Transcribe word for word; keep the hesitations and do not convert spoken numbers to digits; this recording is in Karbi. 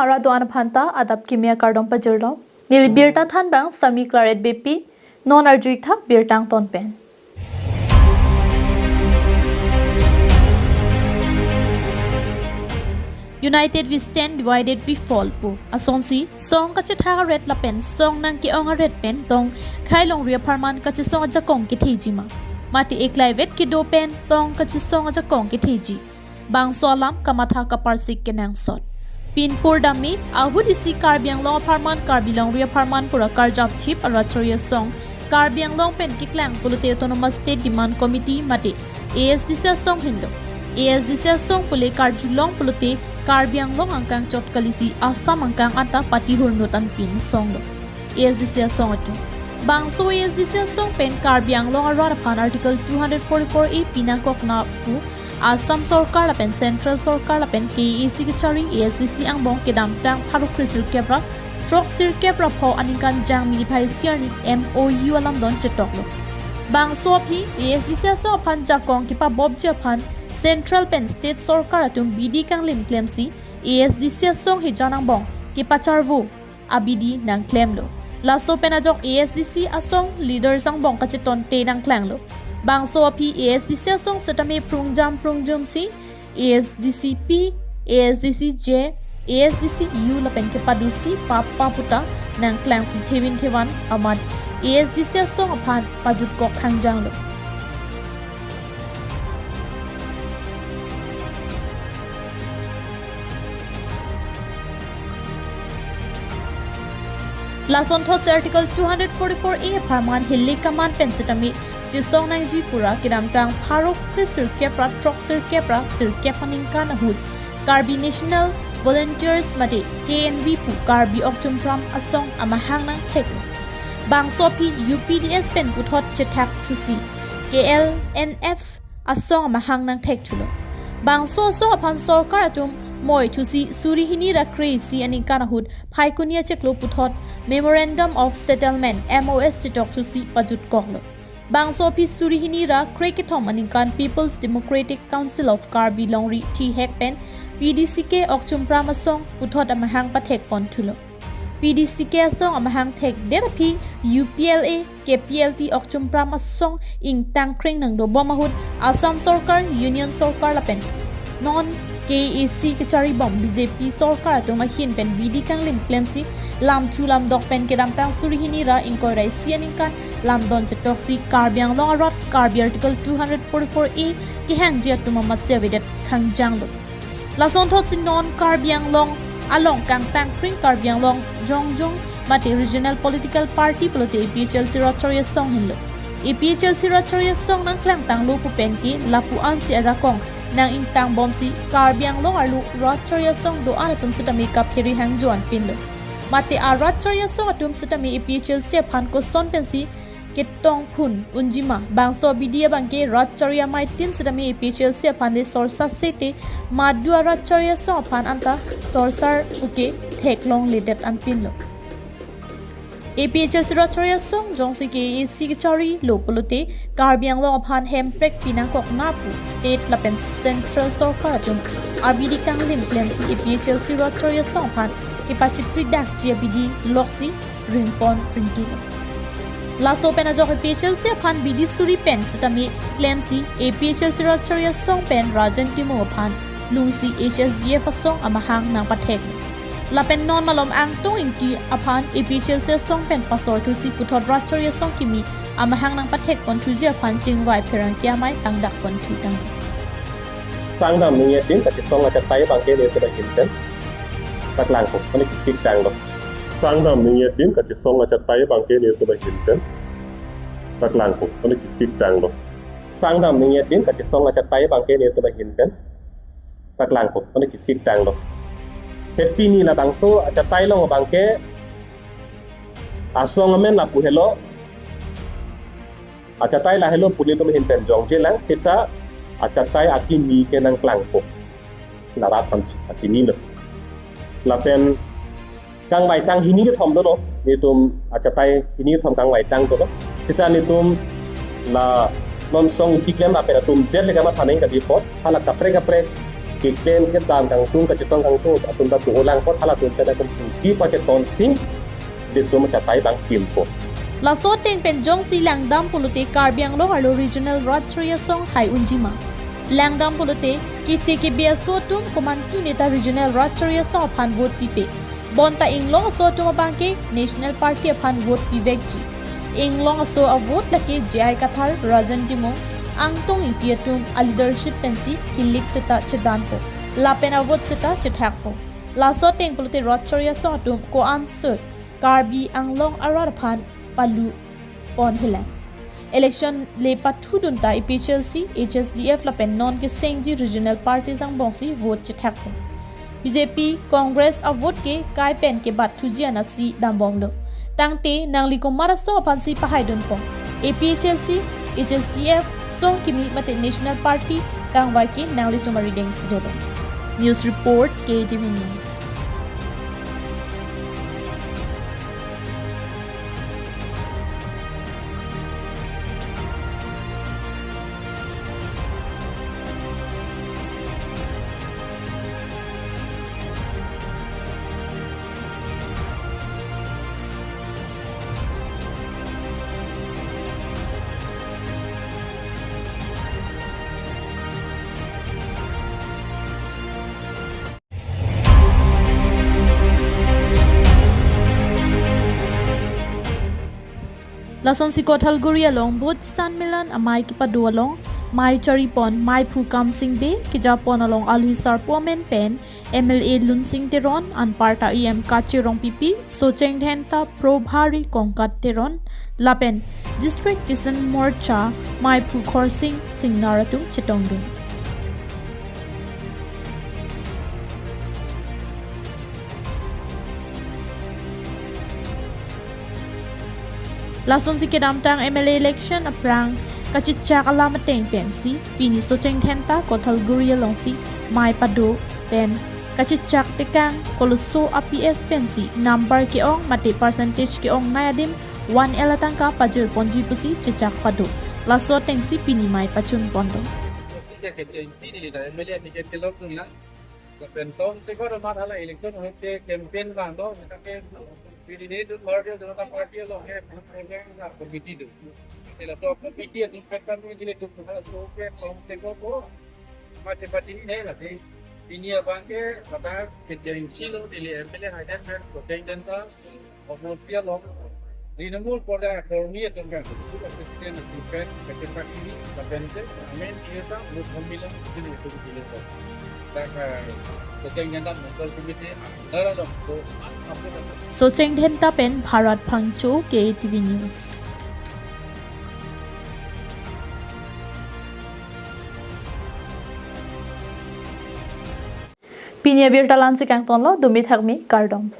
Arat do-an aphan ta adap kimi akardom pajirlo. Neli birta thanbang Sami Claret Beypi, non arju-ik tha birta angton pen. United we stand, divided we fall pu asonsi song kachethak aret lapen song nangke-ong aret pen tong khei longri apharman kachesong ajakong ketheji ma? Mate eklaivet kedo pen tong kachesong ajakong ketheji? Bangso alam kamatha kaparsik kenangsot. Pin pur dam-i ahut isi Karbi Anglong apharman, Karbi longri apharman pura karjap thip arat chari asong Karbi Anglong pen keklang pulote Autonomous State Demand Committee mate A S D C asong henlo. A S D C asong pule karjulong pulote Karbi Anglong angkang chot kalisi Assam angkang anta pati hurnut anpin songlo A S D C asong atum. Bangso A S D C asong pen Karbi Anglong arat aphan Article two hundred forty-four A pinangkok na pu Assam Sorkar lapen Central Sorkar lapen K A A C kachari A S D C angbong kedamtang pharo kre sirkep ra throk sirkep ra pho aningkan Jangmi niphai isi arni M O U alamdon chetoklo. Bangso aphi A S D C asong aphan jakong kepabopji aphan Central pen State Sorkar atum bidi kanglim klemsi A S D C asong hijan angbong kepacharvo abidi nangklemlo. Laso pen ajok A S D C asong leaders angbong kachetonte nangklanglo. Bangso aphi A S D C asong setame prungjam prungjumsi A S D C P, A S D C J, A S D C U lapen kepadusi papa puta nangklangsi thevin thevan amat A S D C asong aphan pajutkok hangjanglo. Lasonthotsi Article two hundred forty-four A apharman hile kaman pen setame chesong nangji pura kedamtang pharo kre sirkep ra throk sirkep ra sirkep aningkan ahut Karbi National Volunteers mate K N V pu Karbi Okchumpram asong amahang nangtheklo. Bangso aphi U P D S pen puthot chethak thusi K L N F asong amahang nangthek thulo. Bangso asong aphan sorkar atum moi thusi suri hini ra kre isi aningkan ahut Phaikuni achiklo puthot Memorandum of Settlement, M O S, chetok thusi pajutkoklo. Bangso aphi suri hini ra kre kethom aningkan People's Democratic Council of Karbi Longri thihek pen P D C K Okchumpram asong puthot amahang pathekpon thulo. P D C K asong amahang thekdet aphi U P L A, K P L T Okchumpram asong ingtang kreng nangdobom ahut Assam Sorkar, Union Sorkar lapen non K A A C kacharibom B J P Sorkar atum ahin pen bidi kanglim klemsi lamthu lamdok pen kedamtang suri hini ra ingkoi ra isi aningkan lamdon chetoksi Karbi Anglong arat Karbi Article two hundred forty-four A kehangji atum amatsi avedet khangjanglo. Lasonthotsi non Karbi Anglong along kangtang kring Karbi Anglong jongjong mate Regional Political Party pulote A P H L C rat chari asong henlo. A P H L C rat chari asong nangklangtanglo pu pen ke lapu ansi ajakong nang-ingtangbomsi Karbi Anglong arlo rat chari asong do-an atum setame kaphere hangjo anpinlo. Mate arat chari asong atum setame A P H L C aphan koson pensi ketongphun unji ma? Bangso abidi abangke rat chari amaitin setame A P H L C aphan le sorsa sete madu arat chari asong aphan anta sorsar puke theklongledet anpinlo. A P H L C rat chari asong jongsi K A A C kacharilo pulote Karbi Anglong aphan hemprek pinangkok na pu State lapen Central Sorkar atum abidi kanglim klemsi A P H L C rat chari asong aphan kepachipri dakji abidi loksi ringpon ringtilo. Laso pen ajok A P H L C aphan bidi suri pen setame klemsi A P H L C rat chari asong pen Rajen Timung aphan lungsi H S D F asong amahang nangpathek. Lapen non malom Angtong Ingti aphan A P H L C asong pen pasor thusi puthot rat chari asong kimi amahang nangpathekpon thuji aphan chingvai pherangke amei tangdakpon thutang. Sangdam ningje tin kachesong achatai abangke nelitum ahin pen paklangpo, mane kisiktanglo. Sangdam ningje tin kachesong achatai abangke nelitum ahin pen paklangpo, mane kisiktanglo. Sangdam ningje tin kachesong achatai abangke nelitum ahin pen paklangpo, mane kisiktanglo. Hepini labangso achatai along abangke asong amen lapu helo. Achatai lahelo pu nelitum ahin pen jongjelang, seta achatai akimi ke nangklangpo. La rat aphan achinilo. Lapen kangvaitang hini kethom dolo, nelitum achatai hini kethom kangvaitang dolo. Seta nelitum la non song isi klem lapen atum det le kamatha nangji apot, hala kaprek kaprek Keklem kedam kangtung kachetong kangtung atum ta dolang apot halatum ta dak kangtung di pachetong sing, ditum chatai bang kimpo. Laso ateng pen jongsi langdam pulote Karbi Anglong arlo Regional Rat Chari Asong hai unjima. Langdam pulote keche kebe aso atum komantu neta Regional Rat Chari Asong aphan vote pipe. Bonta inglong aso atum abangke National Party aphan vote pivekji. Inglong aso avote lake J I Kathar, Rajan Timung, Angtong Ingti atum aleadership pensi kilik seta chedanpo. Lapen avote seta chethakpo. Laso ateng pulote Rat Chari Asong atum ko-ansot Karbi Anglong arat aphan palu pon helang. Election le pathudun ta A P H L C, H S D F lapen non kesengji regional parties angbongsi vote chethakpo. B J P, Congress avote ke kai pen kebat thuji anatsi dambomlo. Tangte nangli komat asong aphansi pahaidunpo. A P H L C, H S D F, song kimi mate National Party kangvai ke nanglitum arideng si dolo. News report, K T V News. Lasonsi Kothalguri along Bhut Sanmilan amei kepado along mei charipon meiphu Kamsing Bey, kejapon along alohi sarpo amen pen M L A Lunsing Teron, anparta E M Kache Rongpipi, Socheng Dhenta, Probhari Kongkat Teron, lapen District Kisan Morcha meiphu Khorsing Singnar atum chetongdun. Lasonsi kedamtang M L A election aphrang kachechak alam ateng pensi pini Socheng Dhenta Kothalguri alongsi mei pado pen kachechak tekang koloso a-P S pensi number ke-ong mate percentage ke-ongnei adim one L atangka pajirponji pusi chechak pado. Laso atengsi pini mei pachun pondo. Lapen tong te ko mat hala election hote campaign bang do, seta ke Bharatiya Janata Party along ke program na committee do. Sila so committee atum kami dile tu hala so ke tong te ko ko mate party ni hai lasi. Pini abangke kata ke jengsi lo dile M L A hai dan pen Socheng Dhenta. Omo pia long, Trinamool porda kormi atum kan, President atum kan, kachetong ini, lapen te, amen dia ta, mut homila, sini itu dile ko. Dak, eh, Socheng Dhenta Mandal Committee, ah, dara long, to, ah, apa na. Socheng Dhenta pen Bharat Phangcho, K T V News. Pini abirta la-ansi kangtonlo, dumi thakmi, kardom.